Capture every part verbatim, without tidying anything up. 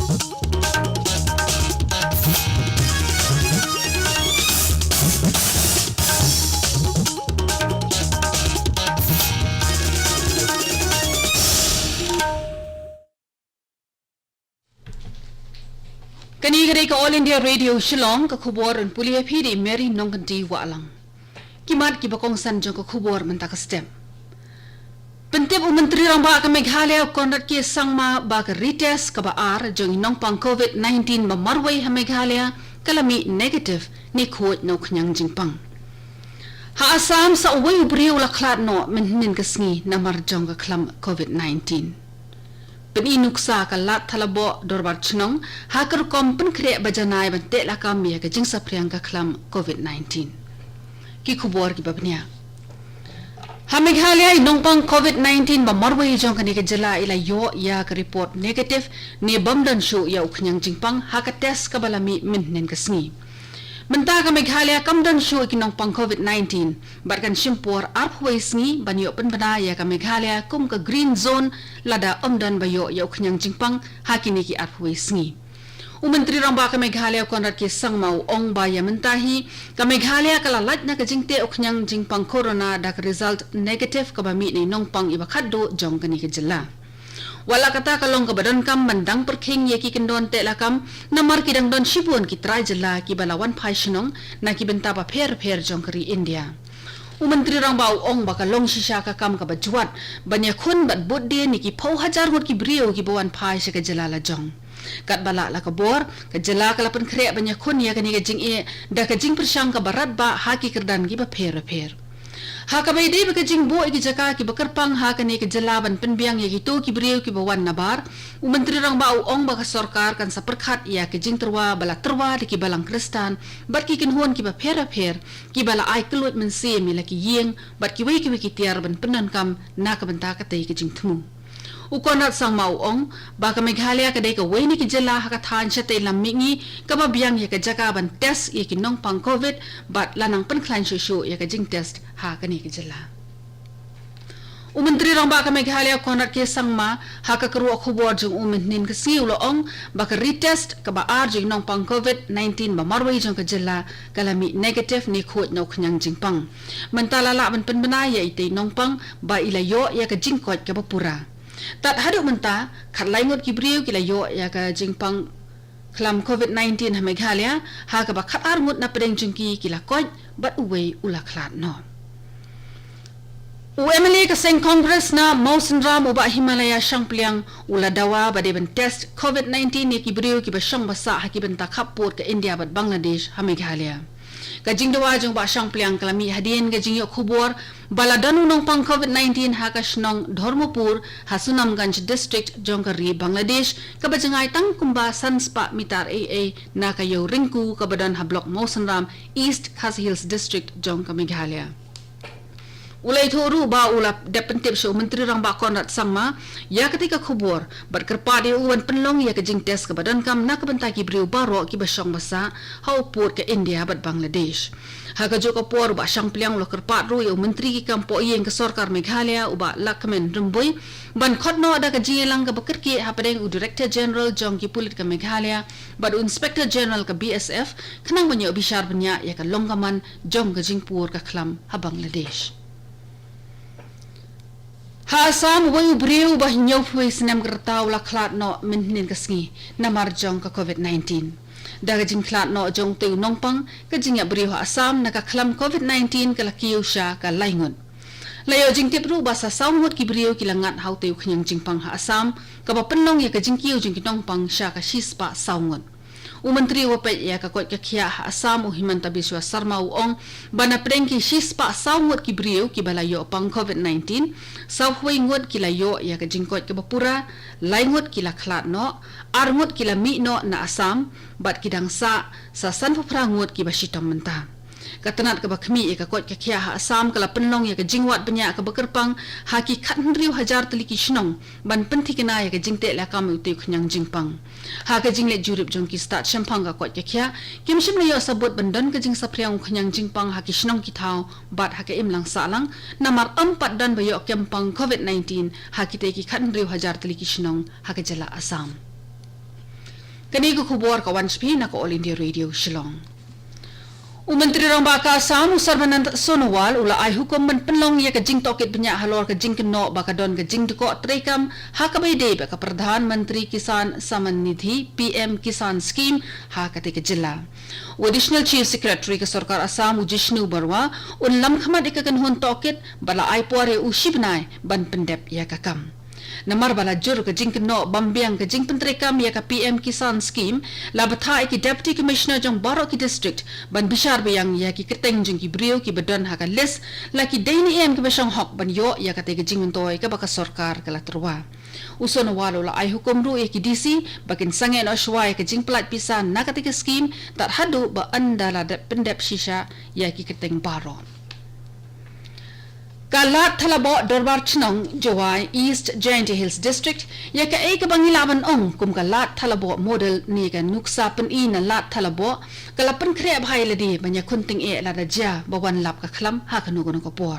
Kane ka dei ka All India Radio Shillong, ka khubor ban pule ïa phi da i Mary Nongkynti Wahlang. Ki mat kiba kongsan jong ka khubor mynta ka step. Pyntip u Myntri Rangbah ka Meghalaya u Conrad K Sangma ba ka retest kaba ar jong i nongpang covid nineteen ba marwei ha Meghalaya ka la mih negative ne khuid na u khñiang jingpang. Ha Assam sa uwei u briew u la khlad noh mynhynnin ka sngi namar jong ka khlam covid nineteen. Pyni nuksa ka Lad Thalaboh Dorbar Chnong ha ka rukom pynkhreh ba janai ban teh lakam ïa ka jingsaphriang ka khlam covid nineteen. Ki khubor kiba bniah. Ha Meghalaya i nongpang covid nineteen ba marwei jong kane ka jylla i la ïoh ïa ka report negative ne bym don shuh ïa u khñiang jingpang ha ka test kaba la mih mynhynnin ka sngi. Mynta ka Meghalaya kam don shuh ki nongpang covid nineteen bad kan shim por arphew wei sngi ban ïoh pynbna ïa ka Meghalaya kum ka green zone lada ym don ba ïoh ïa u khñiang jingpang ha kine ki arphew wei sngi. U Myntri Rangbah ka Meghalaya u Conrad K Sangma u ong ba ïa mynta hi ka Meghalaya ka la lait na ka jingteh u khñiang jingpang corona da ka result negative kaba mih na i nongpang iba khatduh jong kane ka jylla. Wat la katta ka long kaba donkam ban dang pyrkhing ïa ki kyndon teh lakam namar ki dang don shibun ki trai jylla kiba la wan phai shnong na ki bynta bapher bapher jong ka ri India. U Myntri Rangbah u ong ba ka long shisha ka kam kaba jwat ban ïakhun bad bud dien ïa ki phew hajar ngut ki briew kiba wan phai sha ka jylla lajong. Katba lah la ka bor, ka jylla ka la pynkhreh ban ïakhun ïa kane ka jingeh da ka jingpyrshang kaba radbah ha ki kyrdan kiba pher bapher. Ha kaba ïadei bad ka jingbuh ïa ki jaka kiba kyrpang ha kane ka jylla ban pynbiang ïa kito ki briew kiba wan nabar, u Myntri Rangbah u ong ba ka sorkar kan sa pyrkhat ïa ka jingtyrwa ba la tyrwa da ki balang Khristan bad ki kynhun kiba pher bapher kiba la ai kylluid mynsiem ïa la ki ïing bad kiwei kiwei ki tiar ban pyndonkam na ka bynta katei ka jingthmu. U Conrad Sangma u ong ba ka Meghalaya ka dei kawei na ki jylla ha ka thaiñ shatei lam mihngi kaba biang ïa ka jaka ban test ïa ki nongpang covid bad la nang pynkhlaiñ shuh shuh ïa ka jingtest ha kane ka jylla. U Myntri Rangbah ka Meghalaya u Conrad K Sangma ha ka kyrwoh khubor jong u mynhynnin ka sngi u la ong ba ka retest kaba ar jong i nongpang covid nineteen ba marwei jong ka jylla ka la mih negative ne khuid na u khñiang jingpang. Mynta la lah ban pynbna ïa itei i nongpang ba i la ïoh ïa ka jingkoit kaba pura. Tad haduh mynta, khatlai ngut ki briew ki la ïoh ïa ka jingpang khlam covid nineteen ha Meghalaya, ha kaba khatar ngut na pdeng jong ki ki la koit bad uwei u la khlad noh. U M L A ka seng Congress na Mawsynram u Bah Himalaya Shangpliang u la dawa ba dei ban test covid nineteen ïa ki briew kiba shong ba sah ha ki bynta khappud ka India bad Bangladesh ha Meghalaya. Ka jingdawa jong u Bah Shangpliang ka la mih hadien ka jingïoh khubor ba la don u nongpang covid nineteen ha ka shnong Dharmapur ha Sunamganj District jong ka ri Bangladesh kaba jngai tang kumba san spah mitar ei ei na ka ïew Ringku kaba don ha block Mawsynram, East Khasi Hills District jong ka Meghalaya. U la ïathuh ruh ba u la dep pyntip sha u Myntri Rangbah Conrad Sangma ïa katei ka khubor bad kyrpad ïa u ban pynlong ïa ka jingtest kaba donkam na ka bynta ki briew baroh kiba shong ba sah ha u pud ka India bad Bangladesh. Ha kajuh ka por u Bah Shangpliang u la kyrpad ruh ïa u Myntri ki kam pohïing ka sorkar Meghalaya u Bah Lahkmen Rymbui ban khot noh da ka jingïalang kaba kyrkieh hapdeng u Director General jong ki pulit ka Meghalaya bad u Inspector General ka B S F khnang ban ïoh bishar bniah ïa ka long ka man jong ka jingpur ka khlam ha Bangladesh. Ha Assam, uwei u briew uba hynñiewphew snem ka rta u la khlad noh mynhynnin ka sngi namar jong ka covid nineteen. Da ka jingkhlad noh jong utei u nongpang, ka jingïap briew ha Assam na ka khlam covid nineteen ka la kiew sha ka lai ngut. La ïoh jingtip ruh ba sa saw ngut ki briew ki la ngat ha utei u khñiang jingpang ha Assam, kaba pynlong ïa ka jingkiew jong ki nongpang sha ka shispah saw ngut. U Myntri uba peit ïa ka koit ka khiah ha Assam u Himanta Biswa Sarma u ong ba na pdeng ki shispah saw ngut ki briew kiba la ïoh pang covid nineteen, sawphew wei ngut ki la ïoh ïa ka jingkoit kaba pura, lai ngut ki la khlad noh, ar ngut ki la mih noh na Assam, bad ki dang sah sa sanphew phra ngut kiba shitom mynta. Ka tnat kaba khmih ïa ka koit ka khiah ha Assam ka la pynlong ïa ka jingwad bniah kaba kyrpang ha ki khathynriew hajar tylli ki shnong ban pynthikna ïa ka jingteh lakam ïa utei u khñiang jingpang. Ha ka jingleit jurip jong ki stad shemphang ka koit ka khiah, kim shym la ïoh sabut ban don ka jingsaphriang u khñiang jingpang ha ki shnong ki thaw bad ha ka imlang sahlang, namar ym pat don ba ïoh kem pang covid nineteen ha kitei ki khathynriew hajar tylli ki shnong ha ka jylla Assam. Kane ka khubor ka wan sha phi na ka All India Radio Shillong. U Myntri Rangbah ka Assam, u Sarbanand Sonowal, u la ai hukum ban pynlong ïa ka jingtohkit bniah halor ka jingkynnoh ba ka don ka jingdkoh treikam ha kaba ïadei bad ka Pradhan Mantri Kisan Samman Nidhi, P M Kisan Scheme, ha katei ka jylla. U Additional Chief Secretary ka Sorkar Assam, u Jishnu Barua, un lam khmat ïa ka kynhun tohkit bad la ai por ïa u shi bnai ban pyndep ïa ka kam. Namar ba la jur ka jingkynnoh bam biang ka jingpyntreikam ïa ka P M Kisan Scheme, la bthah ïa ki Deputy Commissioner jong baroh ki district ban bishar biang ïa ki kyrteng jong ki briew kiba don ha ka list, la ki dei ne em kiba shong hok ban ïoh ïa katei ka jingmyntoi kaba ka sorkar ka la tyrwa. U Sonowal u la ai hukum ruh ïa ki D C ba kin sangeh noh shuwa ïa ka jingpynlait pisa na katei ka scheme tad haduh ba ynda la dep pyndep shisha ïa ki kyrteng baroh. Ka Lad Thalaboh Dorbar Chnong, Jowai, East Jaintia Hills District, ïa kaei kaba ngi lah ban ong kum ka Lad Thalaboh Model ne ka nuksa pyni na Lad Thalaboh, ka la pynkhreh bha ïa lade ban ïakhun tyngeh lada jia ba wan lap ka khlam ha kano kano ka por.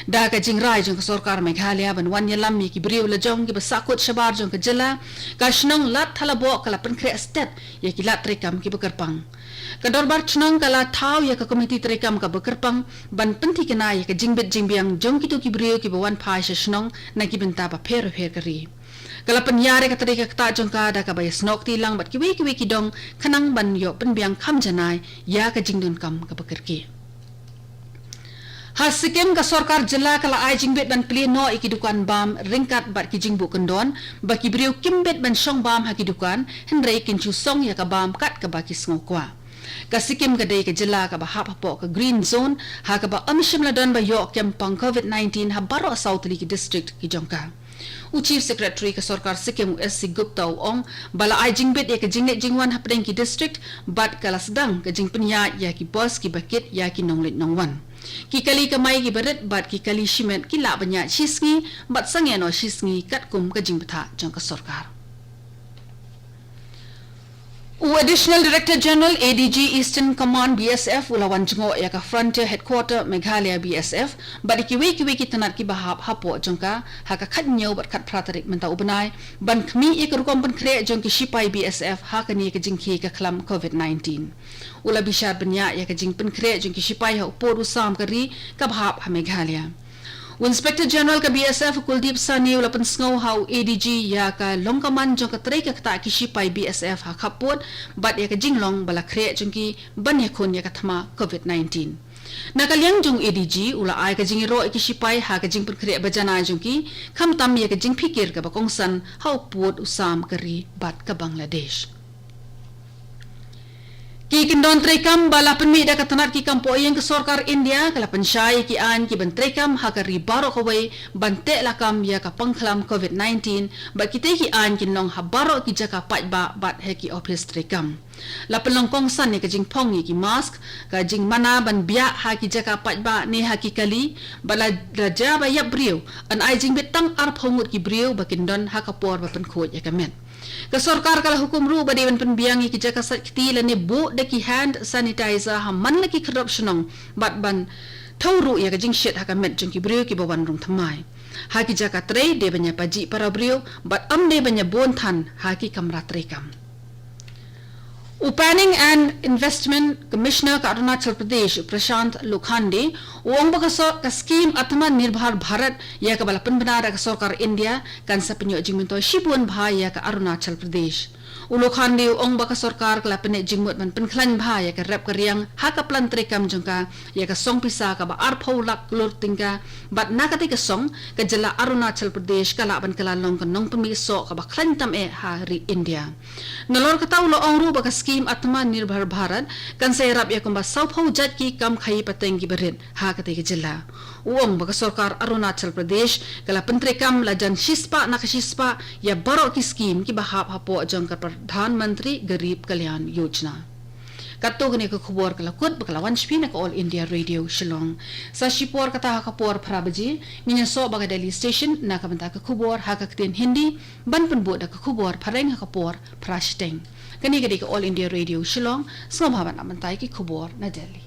Da ka jingrai jong ka sorkar Meghalaya ban wan ïalam ïa ki briew lajong kiba sahkut shabar jong ka jylla, ka shnong Lad Thalaboh ka la pynkhreh stet ïa ki lad treikam kiba kyrpang. Ka dorbar chnong ka la thaw ïa ka komiti treikam kaba kyrpang ban pynthikna ïa ka jingbit jingbiang jong kito ki briew kiba wan phai sha shnong na ki bynta bapher bapher ka ri. Ka la pynïar ïa ka trei ka ktah jong ka da kaba ïasnoh kti lang bad kiwei kiwei ki dong khnang ban ïoh pynbiang kham janai ïa ka jingdonkam kaba kyrkieh. Ha Sikkim, ka sorkar jylla ka la ai jingbit ban plie noh ïa ki dukan bam ryngkat bad ki jingbuh kyndon ba ki briew kim bit ban shong bam ha ki dukan, hynrei kin shu song ïa ka bam kat kaba ki sngew kwah. Ka Sikkim ka dei ka jylla kaba hap hapoh ka Green Zone, ha kaba ym shym la don ba ïoh kem pang COVID nineteen ha baroh saw tylli ki district ki jong ka. U Chief Secretary ka sorkar Sikkim, u S C Gupta, u ong ba la ai jingbit ïa ka jingleit jingwan hapdeng ki district bad ka la sdang ka jingpynïaid ïa ki bus kiba kit ïa ki nongleit nongwan. Ki kali kamai kiba rit bad ki kali shimet ki lah ban ïaid shi sngi bad sangeh noh shi sngi katkum ka jingbthah jong ka sorkar. U Additional Director General, A D G, Eastern Command, B S F, u la wan jngoh ïa ka Frontier Headquarter Meghalaya, B S F, bad ïa kiwei kiwei ki tnat kiba hap hapoh jong ka ha ka khathynñiew bad khatphra tarik mynta u bnai, ban khmih ïa ka rukom pynkhreh jong ki shipai B S F ha kane ka jingkhie ka khlam COVID nineteen. U la bishar bniah ïa ka jingpynkhreh jong ki shipai ha u pud u sam ka ri kaba hap ha Meghalaya. U Inspector General ka B S F, Kuldeep Sahney, u la pynsngew ha u A D G ïa ka long kamman jong ka trei ka ktah ki shipai B S F ha khappud bad ïa ka jinglong ba la khreh jong ki ban ïakhun ïa ka thma COVID nineteen. Na ka liang jong u A D G, u la ai ka jingïaroh ïa ki shipai ha ka jingpynkhreh bajanai jong ki, khamtam ïa ka jingphikir kaba kongsan ha u pud u sam ka ri bad ka Bangladesh. Ki kyndon treikam ba la pynmih da ka tnat ki kam poh ïing ka sorkar India ka la pynshai ïa ki aiñ ki ban treikam ha ka ri baroh kawei ban teh lakam ïa ka pangkhlam COVID nineteen, bad kitei ki aiñ kin long ha baroh ki jaka paidbah bad ha ki ophis treikam. La pynlong kongsan ïa ka jingphong ïa ki mask, ka jingmana ban biah ha ki jaka paidbah ne ha ki kali, bad la, la jia ba ïap briew, yn ai jingbit tang arphew ngut ki briew ba kin don ha ka por ba pynkhuid ïa ka met. Ka sorkar ka la hukum ruh ba dei ban pynbiang ïa ki jaka sait kti lane buh da ki hand sanitizer ha man la ki khyrdop shnong bad ban thew ruh ïa ka jingshit ha ka met jong ki briew kiba wan rung thymmai. Ha ki jaka trei dei ban ïa pajih para briew bad ym dei ban ïa bun than ha ki kamra treikam. U Planning and Investment Commissioner ka Arunachal Pradesh, u Prashant Lokhande, u ong ba ka sor-, ka skim Atmanirbhar Bharat ïa kaba la pynbna da ka sorkar India kan sa pynïoh jingmyntoi shibun bha ïa ka Arunachal Pradesh. U Lokhande u ong ba ka sorkar ka la pyneh jingmut ban pynkhlaiñ bha ïa ka rep ka riang ha ka plan treikam jong ka ïa ka song pisa kaba arphew lak klur tyngka, bad na katei ka song ka jylla Arunachal Pradesh ka lah ban kylla long ka nongpynmih soh kaba khlaiñ tam eh ha ri India. Nalor kata u la ong ruh ba ka skim Atmanirbhar Bharat kan sa ïarap ïa kumba sawphew jait ki kam khaïi pateng kiba rit ha katei ka jylla. U ong ba ka sorkar Arunachal Pradesh ka la pyntreikam lajan shispah na ka shispah ïa baroh ki skim kiba hap hapoh jong ka Pradhan Mantri Garib Kalyan Yojana. Katto kane ka khubor ka la kut bad ka la wan sha phi na ka All India Radio Shillong. Sa shipor kata ha ka por phra baje ngin ïasoh bad ka Delhi Station na ka bynta ka khubor ha ka ktien Hindi, ban pynbud da ka khubor phareng ha ka por phra shiteng. Kane ka dei ka All India Radio Shillong, sngewbha ban ap mynta ïa ki khubor na Delhi.